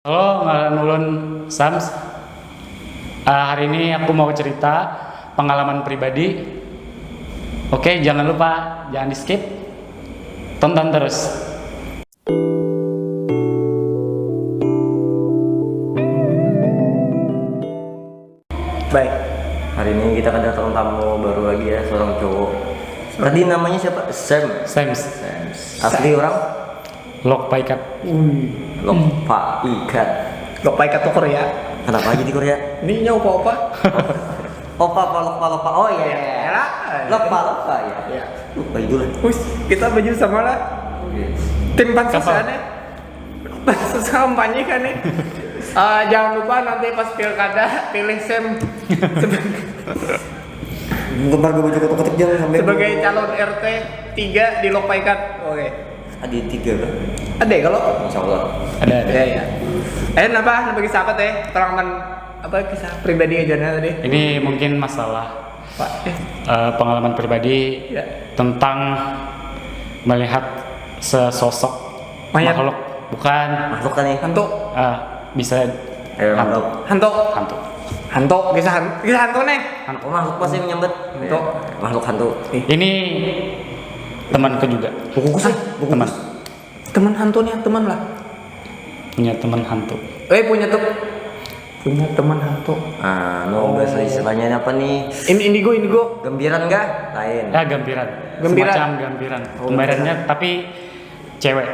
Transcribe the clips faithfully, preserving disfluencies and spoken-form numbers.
Halo, ngaran ulun Sams. Ah, hari ini aku mau cerita pengalaman pribadi. Oke, jangan lupa, jangan di skip. Tonton terus. Baik. Hari ini kita kedatangan tamu baru lagi ya, seorang cowok. Tadi namanya siapa? Sam. Sams. Asli orang Lok Paikat. Lok Paikat. Lok Paikat tuh Korea. Kenapa aja di Korea? Ini nya opa-opa. Opa apa Lok Palopa? Oh iya iya. Yalah. Lok Palopa ya. Ya. Lupa itu lah. Wis, kita baju sama lah. Tim pansus Kapal. Aneh. Pansus kampanye kan nih. Eh, jangan lupa nanti pas pilkada pilih Sam Gemar gue baju kotak-kotak jangan sampai. Sebagai calon R T tiga di Lok Paikat. Oke. Ada tiga kan? Ada ya kalau? Insya Allah. Ada, ada. Ya ya. Eh, kenapa? Kenapa kisah apa teh? Terangkan apa kisah pribadi aja nih tadi? Ini mungkin masalah Pak. Eh, eh, pengalaman pribadi Ya. tentang melihat sesosok Mayat. Makhluk. Bukan. Makhluk kan nih. Hantu. Ah, bisa Eh, hantu. makhluk. Hantu. Hantu. Hantu. Kisah han- kisah hantu nih. Oh, makhluk pasti menyambut. Hantu. Makhluk hantu. Ini temanku juga. Buku sih. Teman. Teman hantu nih, teman lah. Punya teman hantu. Eh, punya tuh. Punya teman hantu. Ah, no bahasa istilahnya ini apa nih? Ini indigo, indigo. Gambiran kah? Lain. Ya, gambiran. Gambiran. Semacam gambiran. Oh, Kembarannya tapi cewek.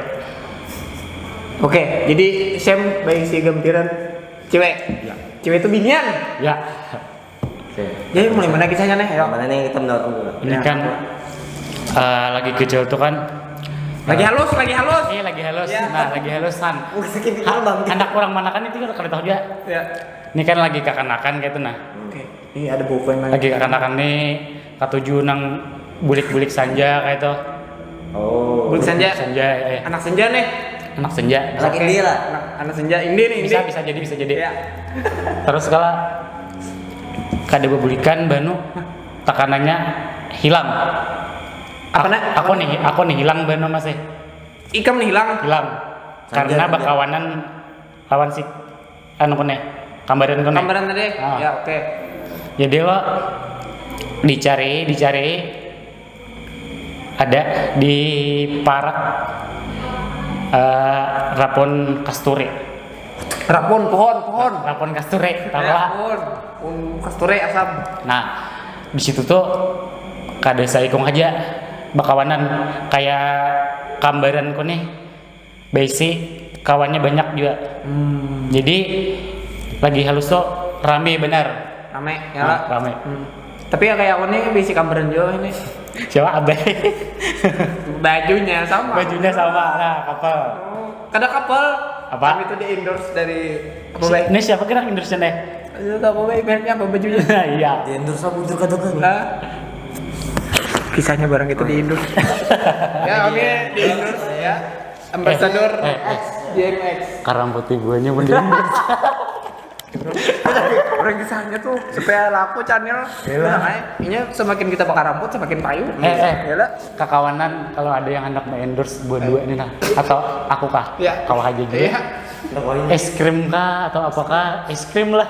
Oke, jadi Sam baik si gambiran cewek. Ya. Cewek itu binian. Ya. Oke. Jadi mulai mana kisahnya nih? Ayo. Mana nih kita mendapat dulu? Ini kan eh, lagi kecil tuh kan. Lagi halus, lagi halus. Iya, lagi halus. Ya. Nah, lagi halus, Han. Oh, sakit Ha- orang bang. Anak orang mana kan itu kan kada tahu juga. Ya. Ini kan lagi kakanakan kayak itu nah. Oke. Ini ada buku yang lain. Lagi kakanakan nih katuju nang bulik-bulik sanja kayak itu. Oh. Bulik sanja. Sanja, eh. Anak senja nih. Anak senja. Lagi dia lah. Anak, anak senja ini nih, ini. Bisa, bisa jadi, bisa jadi. Ya. Terus kalau kada bebulikan banu tekanannya hilang. Apa, nak? Aku nih, aku nih hilang banu masih Ikam nih hilang. hilang Sanja, karena sanja. Bakawanan lawan si anu ku nih, kambaran ku nih. Kambaran tadi. Ah. Ya, oke. Jadi lo dicari, dicari ada di parak eh, rapun kasturi. Rapun pohon, pohon. Rapun kasturi, tahu Ya, lah. pohon. Pohon kasturi asam. Nah, di situ tuh kada saikung aja bakawanan kayak kambaran ku nih. Besi kawannya banyak juga. Hmm. Jadi lagi halus tuh rame benar. Rame, ya Nah, lah. Rame. Hmm. Tapi ya kayak aku nih bisi kambaran juga ini. Siapa, Abah? Bajunya sama. Bajunya sama, nah, couple. Oh, kada couple. Apa? Kami itu di endorse dari apa, Bay? Ini siapa kira endorse nih? Itu apa, Bay? Merknya apa bajunya? Iya. Di endorse apa bujur kada kan? Hah? Kisahnya barang itu di endorse. Ya, oke, di endorse ya. Ambassador Eh, eh, eh. G M X. Karang putih buahnya pun di endorse. Orang kisahnya tuh supaya laku channel. Bilang aja, ini semakin kita bakar rambut semakin payu. Eh, eh. Ya lah. Kakawanan, kalau ada yang hendak endorse buat dua ini nah, atau aku kah? Ya. Kalau aja juga. Iya. Es krim kah atau apakah? Es krim lah.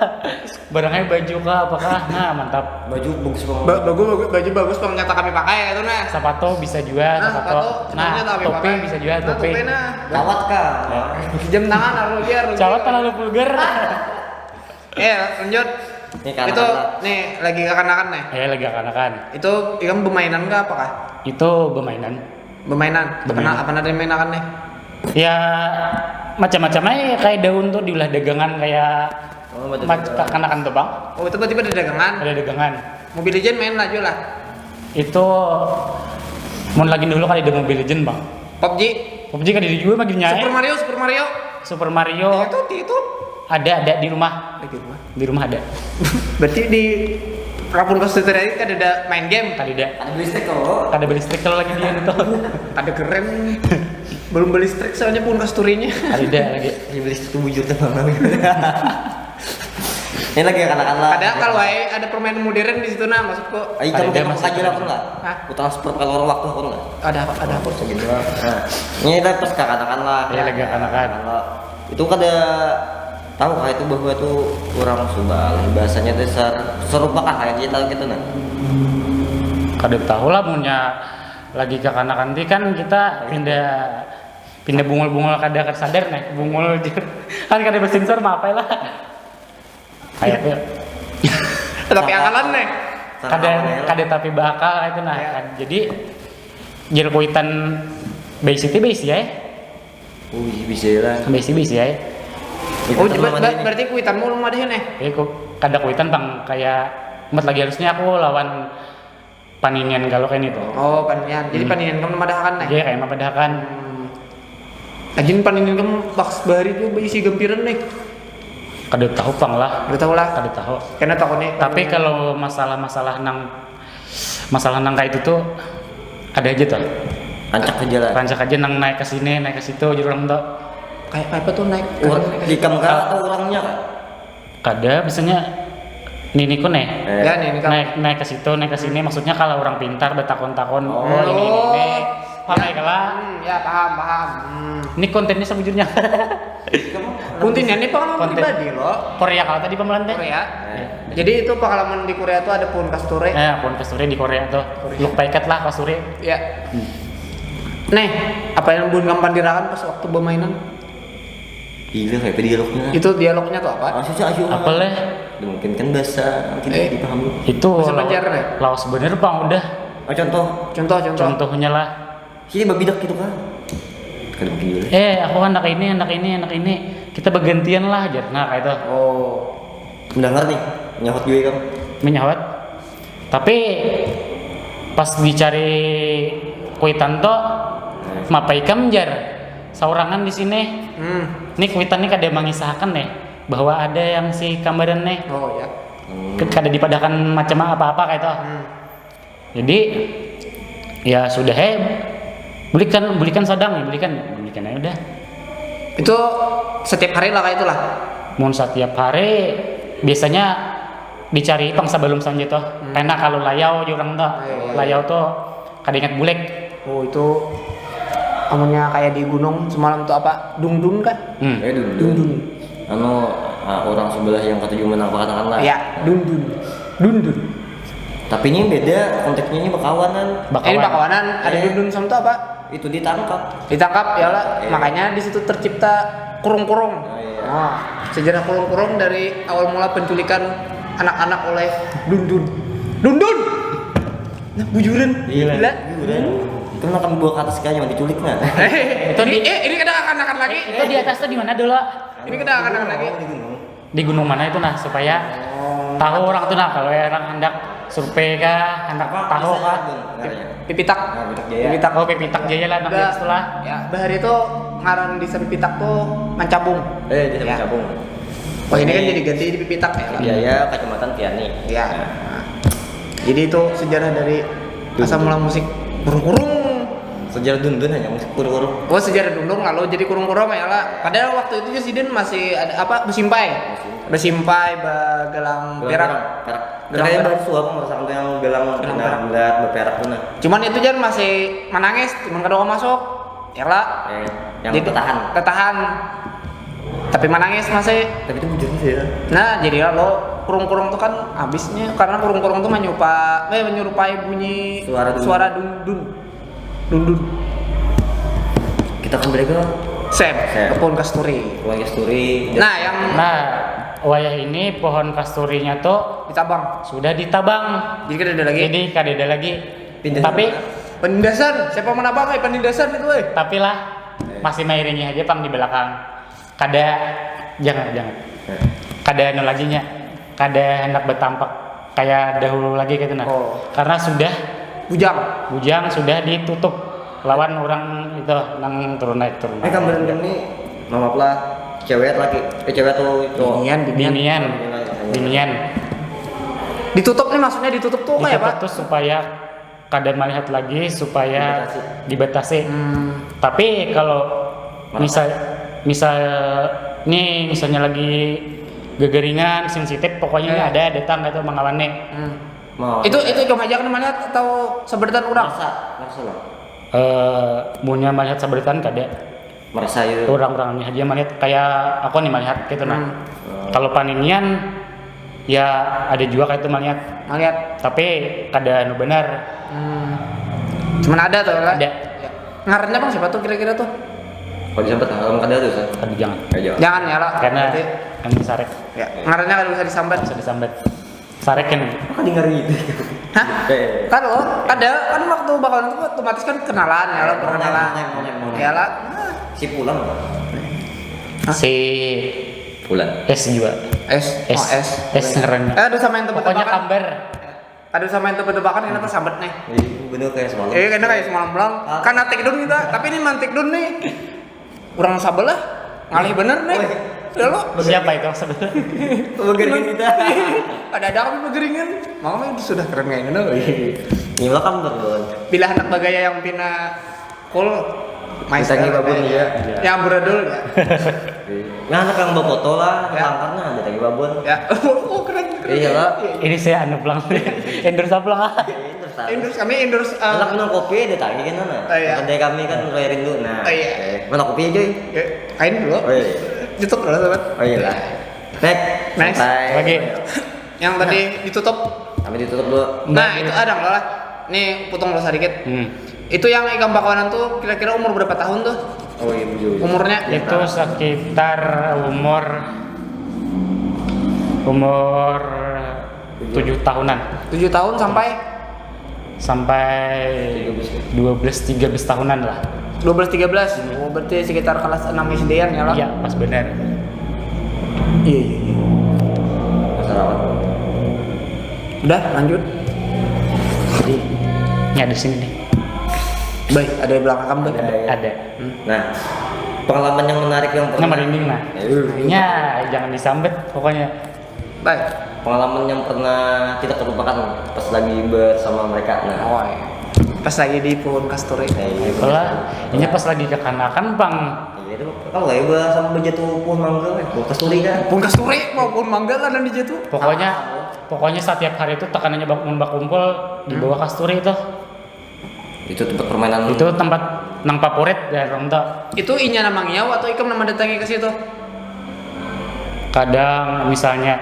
Barangnya baju kah apakah? Nah, mantap. Baju bagus banget. Ba- bagus, bagus, baju bagus pang nyata kami pakai itu nah. Sepatu bisa juga, Nah, sepatu. sepatu, Nah, nyata kami topi pakai. Bisa juga, Nah, topi. Topi nah. Ya. Jam tangan harus ya, harus Cawat ya. Terlalu vulgar. Eh, lanjut. Ini kanakan Itu lah. Nih lagi kekanakan nih. Ya, lagi kanakan. Itu ikam bermainan kah apakah? Itu bermainan. Bermainan. Bermainan. Apa apa nanti mainan nih? Ya, macam-macam aja, kayak daun tuh diulah dagangan kayak Oh, macam mac- kanakan tuh, Bang. Oh, itu berarti pada dagangan. Ada dagangan. Mobile Legend main aja lah. Itu mun lagi dulu kali ada Mobile Legend, Bang. PUBG. PUBG kan di juga makin nyai. Super Mario, Super Mario. Super Mario. Itu, itu. Ada, ada di rumah. Eh, di rumah. Di rumah ada. Berarti di Rapun Kasturi tadi kan ada main game. Tadi ada. Ada beli stick kalau. Ada beli stick lagi dia itu. Ada keren. Belum beli stick soalnya pun kasturinya. Ada lagi. Ada beli stick bujur teman. Ini lagi kanakan lah. Ada kalau wae ada permainan modern di situ nah maksudku. Ayo Ada kamu kita masih buka aja lah ada. Pun nggak? Hah? Ku transfer kalau waktu aku nggak? Ada apa? Ada apa? Segini lah. Nah, ini kita terus kanakan lah. Iya, lagi kanakan. Kalau Itu kada tahu kah itu bahwa itu orang Subalai bahasanya teh sar- serupa kah kayak kita gitu nah? Kada tahu lah, munnya lagi kakanakan ti kan kita pindah pindah bungul-bungul, kada sadar nih bungul. Kan kada bersensor, maaf lah. Kayak apa ya? Tapi akalan nih. Kada kada tapi bakal itu nah. Kan. Jadi jar kuitan base itu base ya. Wih, bisa lah. Base base ya. Oh, ber- ber- berarti kuitanmu ulun madahin eh. Jadi aku kada kuitan pang, kayak amat lagi halusnya aku lawan paninian kalau kayak itu. Oh, paninian. Jadi paninian kamu madahakan nih. Jadi kayak mapadahakan. Hmm. Ajin paninian kamu pas bahari tuh berisi gampiran nih. Kada tahu pang lah. Udah tahu lah. Kada tahu. Karena tahu nih. Tapi kalau masalah-masalah nang masalah nang kayak itu tuh ada aja tuh. Rancak aja lah. Rancak aja nang naik ke sini, naik ke situ, jadi orang tuh Kayak kayak apa tuh naik? Ur- Ikam kah atau orangnya kah? Kada, misalnya niniku nih. Eh, Ya nih ini kamu. Naik naik ke situ, naik ke sini, maksudnya kalau orang pintar bertakon-takon Oh, ini ini ini. Paham ya kala? Hmm, ya paham paham. Hmm. Ini kontennya sebujurnya. Kuntinya ini pengalaman Konten. Pribadi loh. Korea kalau tadi pemeran teh. Korea. Jadi itu pengalaman di Korea tuh ada pohon kasturi. Eh, pohon kasturi di Korea tuh. Look paket lah kasturi. Ya. Nih, apa yang bun kampandirakan pas waktu bermainan? Gila kayak apa dialognya? Itu dialognya tuh apa? Ah, susah asyik. Apa leh? Mungkin kan bahasa mungkin Eh. dipahami. Itu Bahasa lawas, Banjar, nih? Lawas bener pang udah. Oh, contoh. Contoh, contoh. Contohnya lah. Sini babidak gitu kan. Kada mungkin juga. Eh, aku anak ini, anak ini, anak ini. Kita bergantian lah, jar. Nah, kayak itu. Oh. Mendengar nih, nyahut juga kan. Menyahut. Tapi pas dicari kuitan tuh, mapa ikam jar saurangan di sini. Hmm. Ini kuitan nih kada mengisahkan nih bahwa ada yang si kambaran nih. Oh ya. Kada dipadakan macam apa-apa kayak itu. Hmm. Jadi ya sudah eh bulikan bulikan sadang ya bulikan bulikan aja udah. Itu setiap hari lah kayak itulah. Mun setiap hari biasanya dicari pang sebelum sanjay tuh. Karena kalau layau di orang tuh, Iya, iya. Layau tuh kada ingat bulek. Oh itu amunnya kayak di gunung semalam tuh apa? Dungdun kah? Hmm. Eh, dundun. Anu, ah, orang sebelah yang ketujuh menang katakan lah. Ya, dundun. Dundun. Tapi ini beda, konteksnya ini bakawanan. Ini bakawanan ada Eh. Dundun sama tuh apa? Itu ditangkap. Ditangkap ya lah. Iya. Makanya di situ tercipta kurung-kurung. Oh, iya. Nah, sejarah kurung-kurung dari awal mula penculikan anak-anak oleh Dundun. Dundun. Nah, bujuran. Iya. Gila. Bujuran. Itu makan buah ke atas kayu yang diculik nah. Eh, ini eh ini kada akan-akan lagi. Itu di atas tuh di mana dulu? Ini kada akan-akan lagi. Di gunung. Di gunung mana itu nah supaya Oh. Tahu orang tuh nah kalau orang hendak survei kah, hendak tahu kah? Sebenarnya. Pipitak. Nah, Pipitak Jaya. Pipitak. Oh, Pipitak Jaya lah namanya Udah. Setelah. Ya, bahari itu ngaran di Pipitak tuh Mancabung. Eh, di Ya. Cabung. Oh, ini kan jadi ganti di Pipitak ya. Jaya, Kecamatan Tiani. Iya. Nah. Jadi itu sejarah dari asal mula musik kurung-kurung. Sejarah Dundun hanya musik kurung-kurung. Oh, sejarah Dundun lalu jadi kurung-kurung ya lah. Padahal waktu itu Sidin masih ada apa besimpai. Besimpai, begelang perak. Perak. Gelang Kayak perak. Baru suap merasakan tuh yang gelang Gelang benar berat berperak tuh nah. Cuman itu jar masih menangis, cuman kada masuk. Ya lah. Eh, yang Jadi, bertahan. Tertahan. Tapi menangis masih. Tapi itu bujur sih ya. Nah, jadi lo kurung-kurung tuh kan habisnya karena kurung-kurung tuh menyerupa, eh, menyerupai bunyi Suara dundun. Suara dundun. Dundun. Kita kembali ke Sem, Sem. Ke pohon kasturi. Pohon kasturi. Nah, yang Nah, wayah ini pohon kasturinya tuh ditabang. Sudah ditabang. Jadi kada ada lagi. Jadi kada ada lagi. Pindah Tapi mana? Penindasan, siapa menabang eh penindasan itu eh. Tapi lah masih mairingi aja pang di belakang. Kada jangan jangan. Kada anu lagi nya. Kada hendak bertampak kayak dahulu lagi gitu nah. Oh. Karena sudah Bujang. Bujang sudah ditutup lawan orang itu nang turun naik turun Ini gambaran ini maaf lah, cewek lagi, eh, cewek atau cowok? Binian, binian. Binian. Binian. Ditutup nih maksudnya ditutup tuh kayak apa? Ditutup tuh supaya kada melihat lagi supaya dibatasi. Hmm. Tapi kalau misal misal nih misalnya lagi gegeringan sensitif pokoknya ini ada datang atau mengalami. Hmm. Mau. Itu itu cuma aja kan melihat atau seberetan orang. Masa, masa lah. Eh, munnya melihat seberetan kada. Merasa itu. Orang-orang ini aja melihat kayak aku nih melihat gitu nah. Hmm. Kalau paninian ya ada juga kayak itu melihat. Melihat. Tapi kada anu benar. Hmm. Cuman ada tuh lah. Ada. Ya. Ngarannya bang siapa tuh kira-kira tuh? Kalau disambat lah, kalau kada tuh sah. Kada jangan. Ayo. Jangan ya lah. Karena Berarti, yang disarek. Ya. Ngarannya kada usah disambat. Bisa disambat. Sarek kan. Apa dengar gitu? Hah? Eh. Kan oh, ada kan waktu bakalan itu otomatis kan kenalan ya lah perkenalan. Ngomong, ngomong, ngomong. Ya lah. Si pulang. Si Pulang. S juga. S, S. oh S. S ngarannya. Eh, aduh sama yang Pokoknya tebak-tebakan. Kambar. Aduh sama yang tebak-tebakan kita tersambat nih. Jadi bener kayak semalam. Eh, kena kayak semalam pulang. Karena take down kita, tapi ini man take down nih. Kurang sabar lah. Ngalih bener nih. Woi. Ya lo. Siapa itu maksudnya? Begering kita. Ada ada kami begeringan. Mau itu sudah keren kayak gini. Ini mah kan berdua. Bila anak bagaya yang pina cool, Ditangi babun, iya. Ya amburadul ya. Nah, anak yang bawa foto lah, Ya. langkar nah, ditangi babun. Ya. Oh keren. Keren. Iya lah. Ini saya anu pulang. Endorse apa lah? Endorse kami endorse. eh, Anak minum kopi ditangi kan nah. Oh, iya. Kedai kami kan Raya Rindu. Nah. Oh, iya. Eh, mana kopi aja? ya, kain dulu. Oh iya. Tutup dulu sobat. Oh iya lah. Next. Next. Santai. Oke. Yang tadi ditutup. Kami ditutup dulu. Nah itu ada lah. Nih potong dulu sedikit. Hmm. Itu yang ikam bakawanan tuh kira-kira umur berapa tahun tuh? Oh iya betul. Umurnya? Itu sekitar umur umur tujuh tahunan Tujuh tahun sampai sampai dua belas tiga belas tahunan lah. dua belas tiga belas. Oh, berarti sekitar kelas enam S D-an ya lah. Iya, pas benar. Iya iya iya. Masalah apa? Udah lanjut. Ya di sini nih. Baik, ada di belakang kamu tuh. Ada. Nah, pengalaman yang menarik yang Nah, pernah merinding nah. Eh, Ya, jangan disambat pokoknya. Baik. Pengalaman yang pernah tidak terlupakan pas lagi bersama mereka. Nah, Oh, iya. Pas lagi di pohon kasturi. eh, Itulah, ini pas lagi kekanakan bang. Iya itu kan lagi bahas sama bejatuh pohon mangga, eh, pohon kasturi kan. Pohon kasturi mau pohon mangga kan yang dijatuh. Pokoknya, pokoknya setiap hari itu tekanannya bak mun bakumpul di bawah kasturi itu. Itu tempat permainan. Itu tempat nang favorit dari orang tuh. Itu inya nama ngiau atau ikam nama datangi ke situ? Kadang misalnya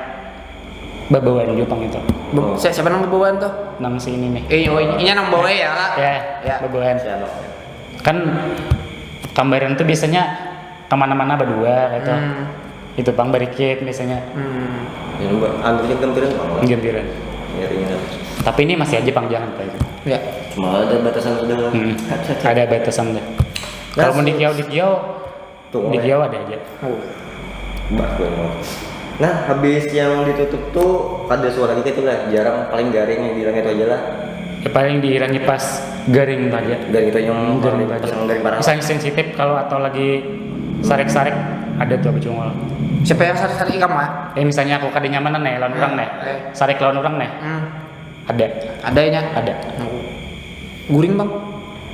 babawaan juga pang itu. Be- si- siapa nang babawaan tuh? Nang si ini nih. Eh, oh, inya nang bawa ya lah. Ya, Ya. babawaan. Siapa? Kan kambaran tuh biasanya kemana-mana berdua gitu. Hmm. Itu bang barikit biasanya. Hmm. Ini buat ambil gambaran bang. Gambaran. Ya ringan. Tapi ini masih aja pang jangan kayak itu. Ya. Cuma ada batasan sudah lah. Hmm. Ada batasan deh. Nah, Kalau mau su- dikiau dikiau Tuh, dikiau ada aja. Oh. Bah, gue mau. Nah, habis yang ditutup tuh kada suara lagi gitu lah, jarang, paling garing yang bilang itu aja lah. Ya, paling diirangi pas garing aja. Garing itu yang Garing paling aja. pasang garing parah. Misalnya sensitif kalau atau lagi sarek-sarek ada tuh bacungul. Siapa yang sari-sari ikam mah? Eh misalnya aku kada nyamanan nih lawan orang nih. Eh. Sarek lawan orang nih. Hmm. Ada. Adanya. Ada. Guring bang.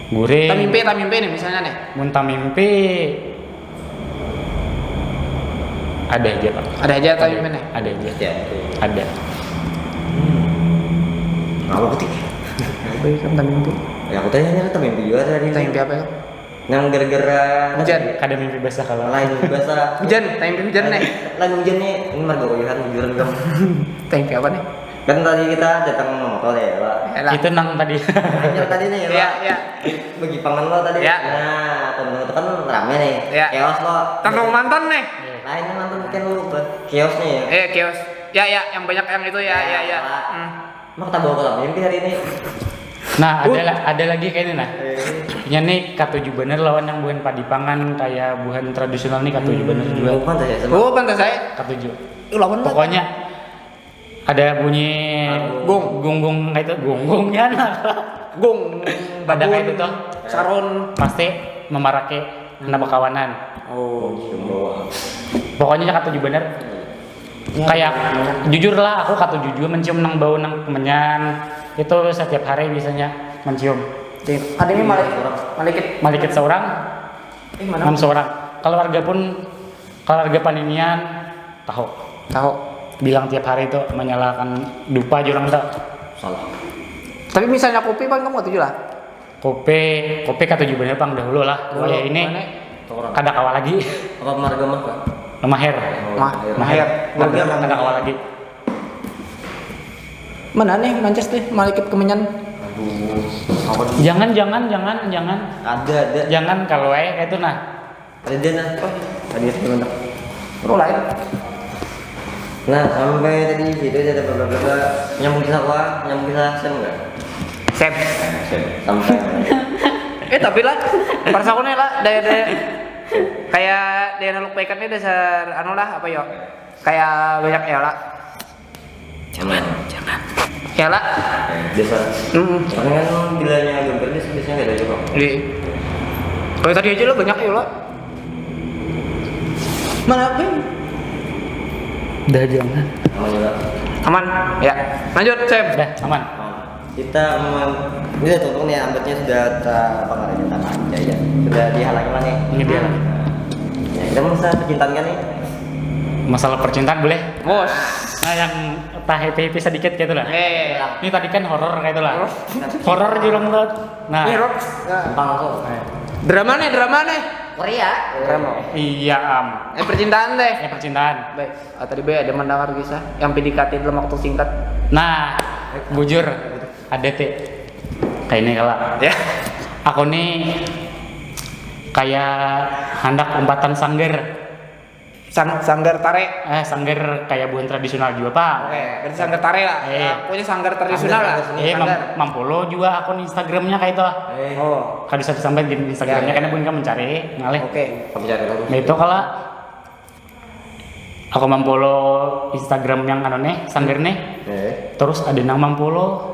Guring. Tamimpi, tamimpi nih misalnya nih. Mun tamimpi ada aja pak. Ada aja tamimpi nih. Ada aja. Ya. Ada. Apa putih? Apa ya kan tamimpi? Ya aku tanya nyata mimpi juga tadi. Tamimpi apa ya? Nang gara-gara Hujan. Kada mimpi basah kalau. Lain biasa. Hujan, tamimpi hujan nih. Lain hujan nih. Ini marga uyuhan bujuran bang. Tamimpi apa nih? Kan tadi kita datang motor ya pak. Elah. Itu nang tadi. Yang tadi nih Iya, pak. Iya. Bagi pangan lo tadi. Ya. Nah, temen-temen itu kan rame nih. Ya. Chaos lo. Tanggung mantan nih. Lain mantan kan lu bah. Chaos nih. Eh kios. Ya ya, yang banyak yang itu ya ya ya. Pak. Hmm. Mau kita bawa ke mimpi hari ini. Nah, ada la- ada lagi kayaknya nah. Nya nih katuju bener lawan yang buhan padipangan kayak buhan tradisional nih katuju bener juga. Bukan saya sama. Oh pantas saya. Katuju. Itu lawan apa? Pokoknya ada bunyi Gung. gung gung kayak itu gung gung ya nah. Gung. Ada kayak itu Babun, tuh. Saron. Pasti memarake kena bakawanan. Oh. Pembawa. Pokoknya katuju bener. Kayak jujur lah aku katuju juga mencium nang bau nang kemenyan itu setiap hari biasanya mencium. Ada ini malik malikit. Malikit seorang, Eh mana? Enam seorang. Kalau warga pun kalau warga paninian tahu Tahu. Bilang tiap hari itu menyalahkan dupa jurang tuh. Salah. Tapi misalnya kopi bang kamu tujuh lah. Kopi, kopi katuju bener bang dahulu lah. Dulu, Kayak ini mana? Kada kawa lagi. Apa marga mah kak? Maher. Mah, Maher. Maher. Kada, kada kawa lagi. Mana nih Mances nih malikit kemenyan? Aduh, apa tuh? Jangan, jangan, jangan, jangan. Ada, ada. Jangan kalau eh itu nah. Ada dia nah. Oh, tadi itu mantap. Mulai. Nah, sampai tadi situ ada bla bla bla. Nyambung kisah apa? Nyambung kisah Sam nggak? Sep. Sam, sampai. Eh tapi lah, perasa aku nih lah, daya daya kayak daerah Lukpaikan ini dasar anu lah apa yo? Kayak banyak ya lah. Jangan, jangan. Ya lah. Biasa. Hmm. Karena kan bilanya gambar biasa biasanya nggak ada juga. Di. Kayak tadi aja lah banyak ya lah. Mana apa? Udah jangan. Sama juga. Aman. Ya. Lanjut, Sam. Udah aman. Kita mem- ini udah tutup nih, ambatnya sudah ter apa namanya, terlanjur ya, sudah dihalangi lah nih. Ini dia. Ya, kita masa percintaan kan nih. Masalah percintaan boleh. Bos. Nah, yang tak happy happy sedikit gitu lah. Eh. Ini tadi kan horor kayak itu lah. Horor jurang tuh. Nah. Ini Rob. Gampang langsung. Eh, Drama nih, drama nih. Korea. Drama. Iya am. Eh percintaan deh. Ya percintaan. Baik. Ah, tadi be ada mendengar kisah yang P D K T dalam waktu singkat. Nah, bujur ada teh. Kayak ini kalau Ya. Aku nih kayak handak umpatan sanggar. Sang sanggar tare. Eh, sanggar kayak buhan tradisional juga pak. Oke, berarti sanggar tare lah. Eh. Ya, pokoknya sanggar tradisional lah. Eh, Sanggar. mam- mampolo juga akun Instagramnya kayak itu. Oh. Kada usah disambat gini Instagramnya Ya, ya. Karena bukan kamu cari ngalih. Oke. Kamu cari terus. Nah itu kalau aku mampolo Instagram yang anu nih, sanggar nih. Eh. Terus ada nang mampolo,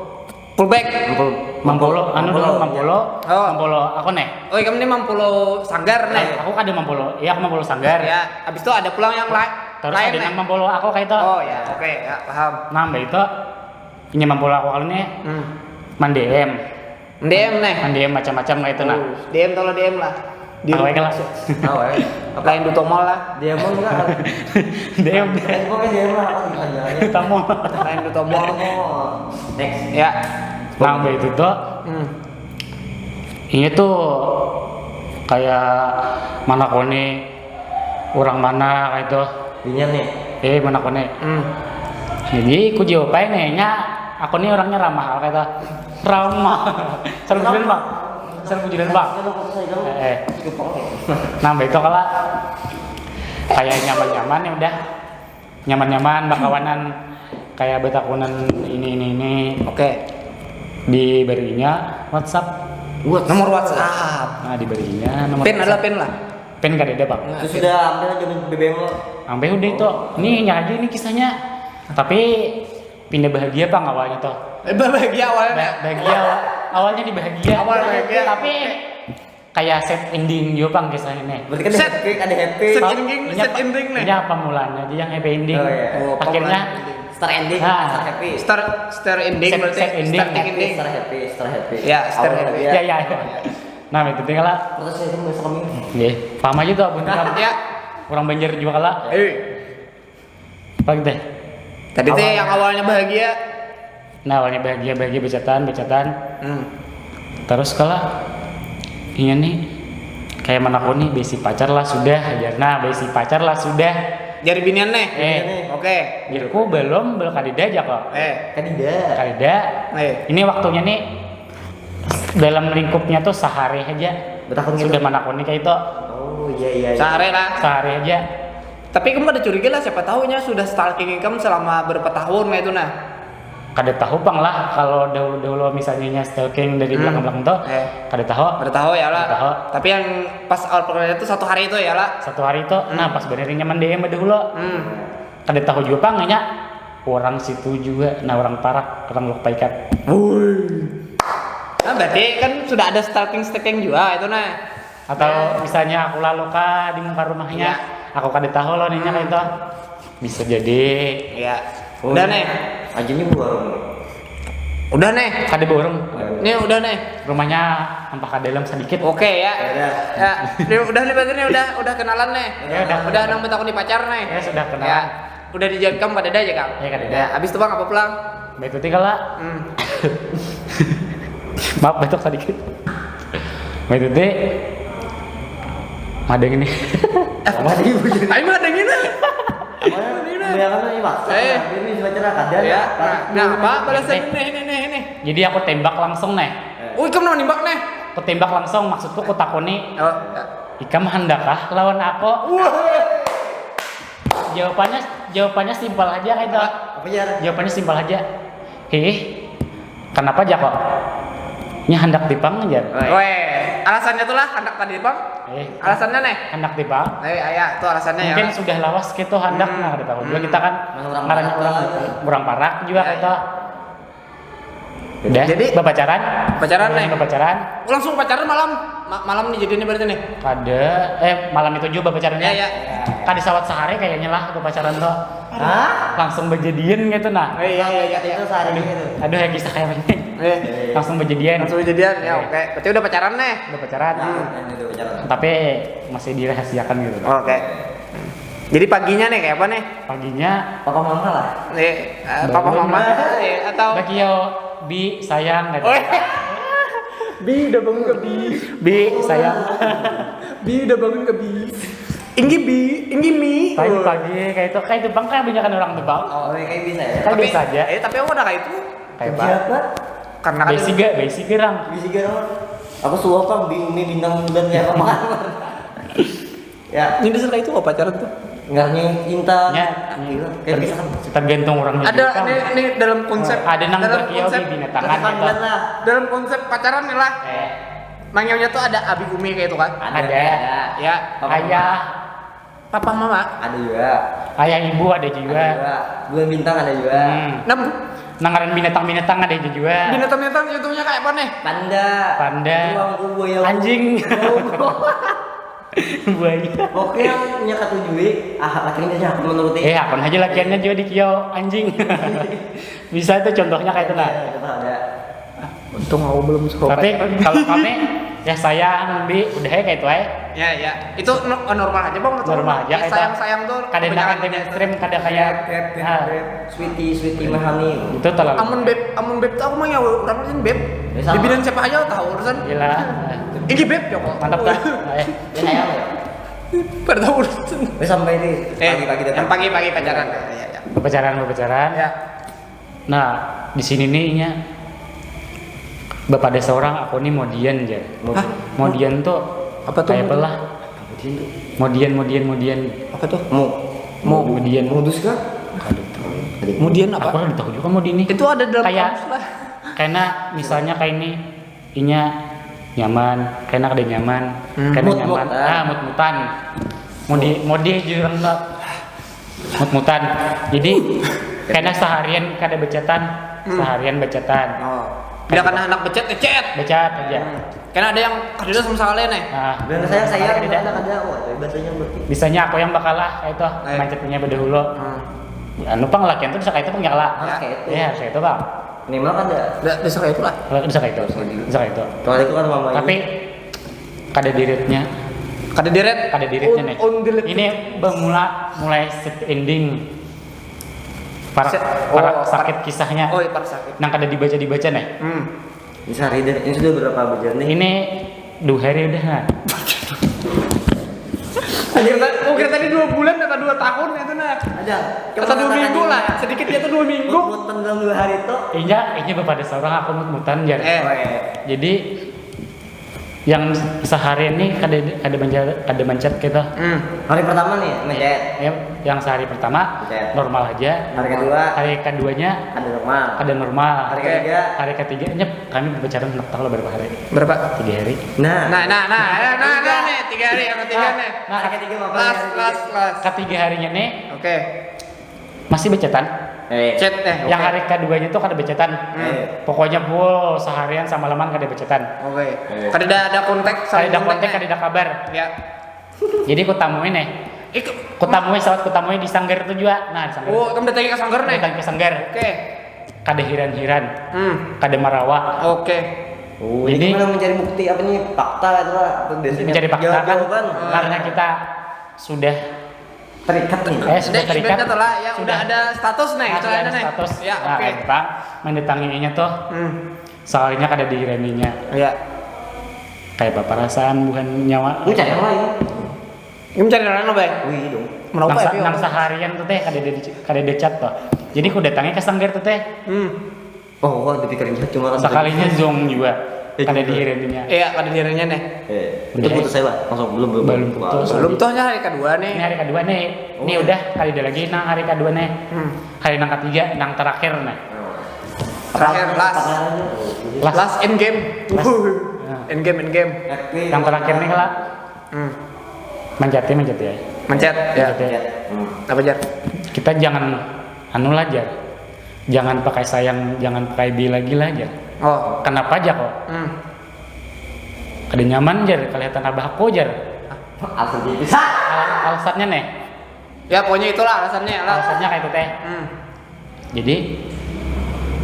Fullback. Mampolo. mampolo, anu dulu Mampolo. mampolo, Oh. mampolo aku nih. Oh, kamu ini mampolo sanggar nih. Aku kada mampolo, iya aku mampolo sanggar. Ya, habis itu ada pulang yang lain. Terus lain ada nih. nang mampolo aku kayak itu. Oh ya, oke ya, paham. Nah, mbak itu, ini mampolo aku kalau nih, Hmm. man D M, D M nih. man D M macam-macam kayak itu nah. Oh, D M tolong D M lah. Di Awalnya lah, Tahu ya. Apa? Lain duto mall lah. Dia mau nggak? D M. Eh, pokoknya dia mah apa gimana ya? Tamu. Lain duto mall. Oh, next. Ya. Nah, mbak itu tuh, Hmm. ini tuh kayak mana kau nih orang mana kayak itu. Inian nih. Eh, mana kau nih? Hmm. Jadi aku jawab aja nih, nya aku nih orangnya ramah kayak itu. Ramah. Serbujulan bang. Serbujulan bang. Kan aku saya dong. Eh, eh. Cukup oke. Nah, mbak itu kalau kayak nyaman-nyaman ya udah. Nyaman-nyaman bakawanan kayak betakunan ini ini ini Oke. diberinya WhatsApp. Nomor WhatsApp. Nah, diberinya nomor Pin adalah WhatsApp. Pin lah. Pin kada ada bang. Terus sudah ambil aja B B M lo. Sampai udah itu. Nih ini aja ini kisahnya. Tapi pindah bahagia bang awalnya tuh. Eh, bahagia awalnya. Ba- bahagia awal- awalnya di bahagia. Awal bahagia. Tapi kayak sad ending juga bang kisahnya nih. Berarti kan ada Set. happy, ada happy. Set Pam- ending, ini set apa- ending nih. Ini apa mulanya aja yang happy ending. Oh, iya. Oh, Akhirnya pokoknya ending. Star ending, Nah. star happy. Star star ending Set- berarti set ending. Starting ending. Star happy, star happy. Ya, star Awal happy. dia. Ya ya. Nah itu tinggal lah. Terus saya itu besok kami. Nggih, paham aja tuh abun kamu. Ya. Orang Banjar juga kala. Eh, Apa gitu? tadi teh Awal. Yang awalnya bahagia. Nah awalnya bahagia bahagia becatan becatan. Hmm. Terus kala ini nih kayak menakuni besi pacar lah sudah aja. Nah besi pacar lah sudah. Jari binian nih. Eh. Oke. Jadiku belum belum kadida aja kok. Eh. Kadida. Kadida. Eh. Ini waktunya nih dalam lingkupnya tuh sehari aja Betakun gitu. Sudah menakuni kayak itu. Oh iya iya. iya. Sehari lah. Sehari aja. Tapi kamu ada curiga lah siapa tahunya sudah stalking kamu selama berapa tahun kayak itu nah. Kada tahu pang lah kalau dahulu-dahulu misalnya stalking dari Hmm. belakang-belakang tuh Eh. kada tahu. Ada tahu ya lah. Ada tahu. Tapi yang pas awal perkenalan itu satu hari itu ya lah. Satu hari tuh, nah pas benernya mendeem dulu. Hmm. Kada tahu juga pang nya orang situ juga, nah orang parak, orang lok paikat. Nah, berarti kan sudah ada stalking stalking juga itu nah. Atau misalnya aku lalu ka di muka rumahnya, Ya. Aku kada tahu loh ninya kayak itu. Bisa jadi. Iya. Udah nih. Aja nih warung. Udah nih. Kada borong. Nih udah nih. Rumahnya nampak ke dalam sedikit. Oke ya. Udah. Ya. Nih, udah nih berarti nih udah udah kenalan nih. Ya, udah. Udah nang betakun di pacar nih. Ya, sudah kenalan. Ya. Udah dijawab kamu kada ada aja kamu. Ya, kada ada. Ya, habis itu bang apa pulang? Baik tuti kala. Hmm. Maaf batuk sedikit. Baik tuti. Ada gini. Apa tadi bujur? Ayo mah ada gini. Bayangkan ini maksa. Eh. Ini bisa baca kada. Ya. Nah, Nah, apa balasan ini ini ini ini. Jadi aku tembak langsung nih. Oh, ikam mau nimbak nih. Aku tembak langsung, maksudku aku takoni, Oh, ya. "Ikam handakkah lawan aku?" Jawabannya jawabannya simpel aja kayak itu. Apa ya? Jawabannya simpel aja. "Hih, kenapa aja kok?" "Nya handak dipang aja." Weh, alasannya tuh lah handak tadi bang. Eh, Alasannya nih. handak dipang. Ayo, ayo, tuh alasannya ya. Mungkin sudah lawas gitu handak, nah, kita juga kita kan Mana orang ngaran parak orang lah. orang parak juga Ya, kita. Udah, Jadi- bapacaran. Pacaran nih. Bapacaran. Langsung pacaran malam. Ma- malam nih jadinya berarti nih. Ada, eh, malam itu juga bapacarannya. Ya, ya. Kada sawat sehari kayaknya lah bapacaran tuh. Hah? Langsung bejadian gitu nah. Eh, iya iya iya. Iya. Itu sehari gitu. Aduh, yang kisah kayak ini. Eh, Langsung bejadian. Langsung jadian ya, oke. Berarti udah pacaran nih. Udah pacaran. Nah, ini udah pacaran. Tapi masih dirahasiakan gitu. Oke. Jadi paginya nih kayak apa nih? Paginya Papa mama lah. Nih, eh, papa Bangun. mama eh, atau Bakio, "Bi, sayang," gitu. Weh. Bi udah bangun ke bi. "Bi, sayang." Bi udah bangun ke bi. Inggi bi, inggi mi. Pagi-pagi kayak itu, kayak itu bang, kayak banyak orang tuh bang. Oh, kayak bisa ya. Kayak biasa aja. Eh, tapi aku udah kayak itu. Kayak apa? Siapa? Karena kan Basic gak? Basic gerang. Bisa gak orang? Apa suap bang? Bingung nih bintang bulan kayak apa? Ya. Ini disuruh kayak itu apa pacaran tuh? Ngarnya intan. Ya, Gila. Kayak ter- bisa kan? tergantung orangnya Ada juga kan. Ini ini dalam konsep. Ada nang Dalam bakio konsep. Bi, binatang. Tangan Tangan gitu. Lah. Dalam konsep pacaran nih lah. Eh, Manggilnya tuh ada abi umi kayak itu kan. Ada. Ya. Papa Ayah, Papa mama. Ada juga. Ayah ibu ada Ada juga. Juga. Bulan bintang ada juga. Hmm. Nah, Nang ngaran binatang-binatang ada juga. Binatang-binatang contohnya kayak apa nih? Panda. Panda. Tuang kubu ya. Anjing. Buaya. Pokoknya yang punya katujui, ah lakinya aja aku menuruti. Eh, apa aja lakiannya juga di kio anjing. Bisa itu contohnya kayak itu nah. Ya, itu ada. Untung aku belum suka. Tapi kalau kami, "Ya sayang, Bi," udah ya kayak itu aja. Ya ya. Itu no- normal aja bang. Normal aja kayak itu. Sayang sayang tuh. Kada kebanyakan ada mainstream, kada kayak Beb, beb, ah, beb. Sweetie, sweetie mahami. itu terlalu Amun beb, amun beb tuh aku mah nyawa orang lain beb. Ya, sama. Bibinan siapa aja tahu urusan. Gila. Ini beb ya kok. Mantap kan? Eh, Ya sayang. Pada tahu urusan. Wes sampai di Eh, pagi-pagi datang. Yang pagi-pagi pacaran. Ya, ya, ya. Berpacaran, berpacaran. Ya. Nah, di sini nih nya bapada seorang aku nih modian aja. Modian. Modian tuh Apa tuh kayak apa modian? Lah? Apa sih itu? Modian, modian, modian. Apa tuh? Mau. Mau modian. Modus kah? Aduh, tahu. Tadi. Kemudian apa? Aku kan tahu juga modian nih. Itu ada dalam Kayak kamus lah. Karena misalnya kayak ini, inya nyaman, karena kada nyaman, Hmm. karena Mut-mut, nyaman, ah. Ah, mut-mutan. Mau di mau di jurang lah. Mut-mutan. Jadi karena seharian kada bacatan, Hmm. seharian bacatan. Oh. Tidak kena anak becet, becet. Bacat aja. Hmm. Karena ada yang kerja sama sekali nih. Nah, Dan saya saya ada. Ada kada? Wah, itu bahasanya berarti. Bisanya aku yang bakalah itu Eh. mancetnya pada hulu. Hmm. Anu pang lakian tuh bisa kayak itu pang ya lah. Harus kayak itu. Iya, harus kayak itu bang. Minimal kada. Udah, udah kayak itulah. Kalau bisa kayak itu, bisa kayak itu. Kalau itu kan mama. Tapi kada diritnya, Kada dirit. kada diritnya nih. Un- undirit. Ini bermula mulai set ending. Parak, Se- parak oh, sakit parak- kisahnya. Oh, iya, parak sakit. Nang kada dibaca dibaca nih. Hmm. Ini sehari deh. Ini sudah berapa bulan nih? Ini dua hari udah nah. Mungkin tadi, mungkin tadi dua bulan atau dua tahun itu nah. Ada. Atau dua minggu lah, sedikit dia tuh dua minggu. Mut-mutan dalam dua hari itu. Inya, inya bapada seorang aku mut-mutan jar. Eh. Oh, iya. Jadi yang sehari ini kada kada mancet, kada mancet gitu. Hmm. Hari pertama nih, mancet. Ya, yang sehari pertama Mancet. normal aja. Hari kedua. Hari keduanya Ada normal. kada normal. Hari ketiga. Hari ketiganya kami berpacaran ndak tahu lah berapa hari. Berapa? Tiga hari. Nah. Nah, nah, nah, ya, nah, nah, nih, tiga hari yang ketiga nih. Hari ketiga apa? Las, Hari las, ketiga? Las. Ketiga harinya nih Oke. masih bacatan. Eh. Chat deh. Yang hari keduanya tuh kada bacatan. Hmm. Pokoknya full seharian semalaman kada bacatan. Oke. Eh. Kada ada, ada kontak. Kada ada kontak, nih. Kada ada kabar. Ya. Jadi kutamui nih. Iku. Kutamui, sawat kutamui di sanggar tuh juga. Nah, di sanggar. Oh, kamu datangi ke sanggar nih. Datang ke sanggar. Oke. Kada hiran-hiran. Hmm. Kada marawa. Oke. Oh, Jadi ini gimana mencari bukti apa nih, fakta atau apa biasanya? Mencari fakta kan Jawab-jawaban. Karena kita sudah Terikat nih. Eh, sudah terikat. Lah, ya, Sudah. Udah ada status nih, Nah, istilahnya sudah nih. Status. Ya, Nah, oke. Bang, mendatanginya tuh Hmm. soalnya kada dihiraninya. Ya. Kayak apa perasaan buhan nyawa. Lu cari yang lain. Ini cari orang apa ya? Wih dong. Meraup nang, ya sa- Pio? Nang seharian tuh teh kada ada di, kada ada chat tuh. Jadi ku datangi ke sanggar tuh teh. Hmm. Oh, wah, ada pikiran jahat cuma kan. Sekalinya zong juga. Eh, Kada juga. Dihiraunya. Iya, kada dihiraunya nih. Eh, itu putus saya lah, langsung belum belum. Belum putus. Belum tuh hari kedua nih. Ini hari kedua nih. Ini Oh. Udah kali ada lagi nang hari kedua nih. Hmm. Hari nang ketiga, nang terakhir nih. Terakhir last. Last. Last end game. Last. End game, end game. Happy. Yang terakhir nih lah. Hmm. Mencet ya, mencet ya. Mencet ya. Mencet ya. Hmm. Apa jar? Kita jangan anu lah jar. Jangan pakai sayang, jangan pakai be lagi lah jar. Oh. Kenapa aja kok? Hmm. Kada nyaman jar, kelihatan abah aku jar. Asal tipis. Ah! Al- alasannya nih, Ya pokoknya itulah alasannya lah. Alasannya kayak itu teh. Hmm. Jadi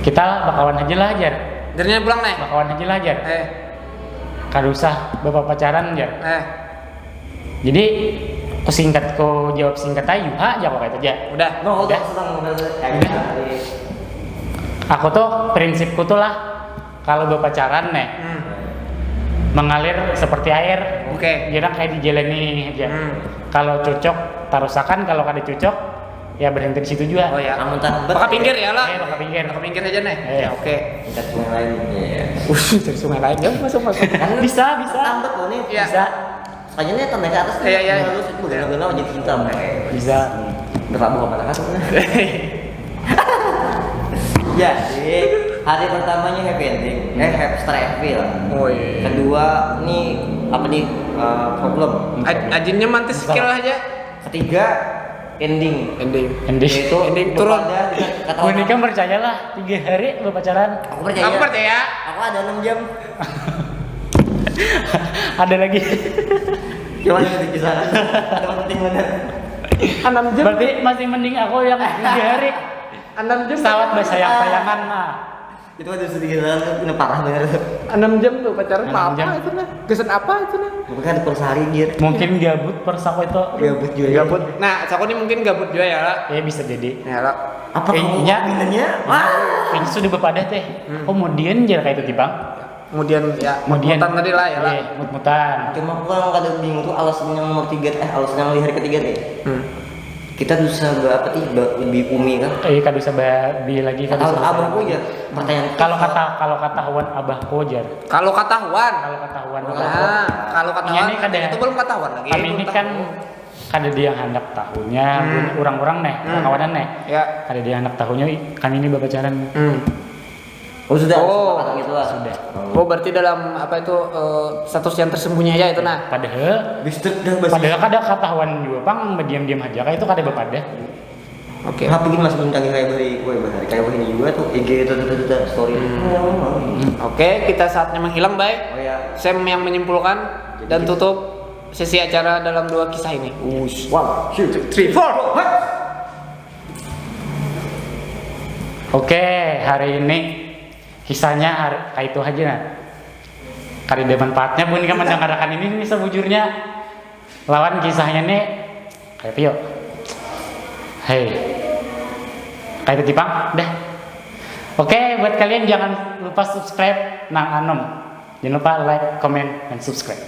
kita bakawan aja lah jar. Jadinya pulang nih. Bakawan aja lah jar. Eh, Kada usah bapak pacaran jar. Eh. Jadi ku singkat, ku jawab singkat aja, ha aja kok kayak itu aja. Udah. No, Udah. Aku senang bener. Aku tuh prinsipku tuh lah, kalau berpacaran nih Hmm. mengalir seperti air. Oke. Jadi kayak dijalani aja. Hmm. Kalau cocok tarusakan, kalau kada cocok ya berhenti di situ juga. Oh ya. Namun tak bet. Bakal pinggir ya lah. Eh, bakal pinggir. Bakal pinggir aja nih. Eh. Ya, oke. Kita sungai lain. Iya. Usah cari sungai lain ya masuk masuk. Bisa, bisa. Tambet loh nih. Iya. Bisa. Kayaknya nih tanda ke atas nih. Iya, iya. Halus itu benar-benar jadi hitam. Bisa. Berlabuh apa kan? Jadi hari pertamanya happy ending, eh happy strike happy lah. Oh iya. Kedua nih apa nih eh, problem. Aj- Ajinnya mantis skill aja. Ketiga ending. Ending. Ending. Yaitu Ending turun. Kepada kata Gue nikah percayalah tiga hari berpacaran. Aku percaya. Aku percaya. Aku ada enam jam. Ada lagi. Cuman itu kisah. Ada penting bener. Enam jam. Berarti masih mending aku yang tiga hari. Enam jam. Pesawat bersayang-sayangan nah. Itu ada sedikit hal itu parah bener. Enam jam tuh pacaran Enam apa jam. Itu nah? Kesan apa itu nah? Bukan per sehari gitu. Mungkin gabut persa aku itu. Gabut juga. Ya. Gabut. Nah, aku ini mungkin gabut juga ya lah. Ya bisa jadi. Ya lah. Apa Eh, kamu iya. Pinanya? Wah. Ini sudah berpadah teh. Hmm. Kemudian jar kayak itu tipang. Kemudian ya Kemudian mutan tadi lah ya lah. Iya, mut-mutan. Cuma aku yang kadang bingung tuh alasan yang nomor tiga eh alasan yang di hari ketiga nih. Hmm. Kita bisa ba apa sih ba, lebih umi kan? Eh, kada usah babi lagi kada Kalau usah. abahku ya pertanyaan. Kalau kata kalau katahuan abahku jar. Kalau katahuan. Kalau katahuan Kalau abahku. Nah, kalau katahuan Iya, nih, kada. Itu belum katahuan lagi. Kami ini Belum kan tahu. Kada dia yang hendak tahunya, Hmm. orang-orang nih, Hmm. kawanan nih. Ya. Kada dia yang hendak tahunya, kami ini berpacaran. Hmm. Oh sudah Oh. Sepakat gitu lah. Sudah. Oh, berarti dalam apa itu eh, status yang tersembunyi aja itu nah. Padahal, Bistek dah basi. Padahal kada katahuan juga pang, berdiam-diam aja kayak itu kada berpadah. Oke. Apa gini masih bintang kayak bari, woi bari kayak ini juga tuh I G itu tuh tuh tuh story. Hmm. Oke, kita saatnya menghilang, Bay. Oh ya. Sam yang menyimpulkan dan tutup sesi acara dalam dua kisah ini. Ush. One, two, Three, four. Oke, hari ini kisahnya hari, kayak itu aja nah. Kada ada manfaatnya pun kan mendengarkan ini nih sebujurnya. Lawan kisahnya nih kayak Pio. Hei. Kayak itu tipang, dah. Oke, buat kalian jangan lupa subscribe nang anom. Jangan lupa like, comment, and subscribe.